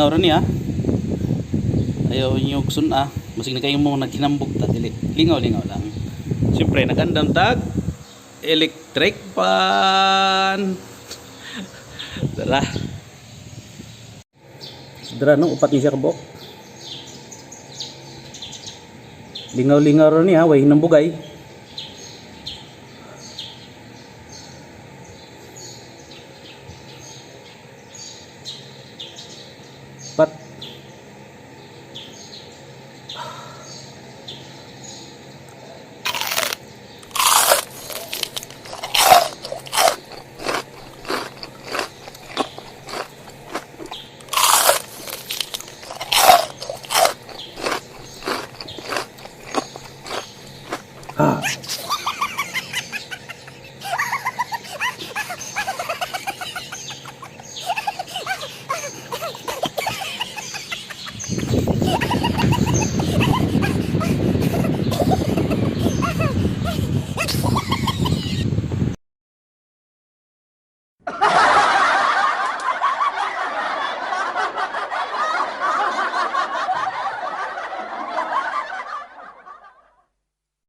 Lingaw-lingaw ra niya. Ayaw niyo sun-a. Masig na kayo mo naghinambog ta dili. Lingaw-lingaw lang. Siyempre nagandam tag electric pan. Tara. Dara no, upat ni siya kabuok. Lingaw-lingaw ra niya, way hinambugay.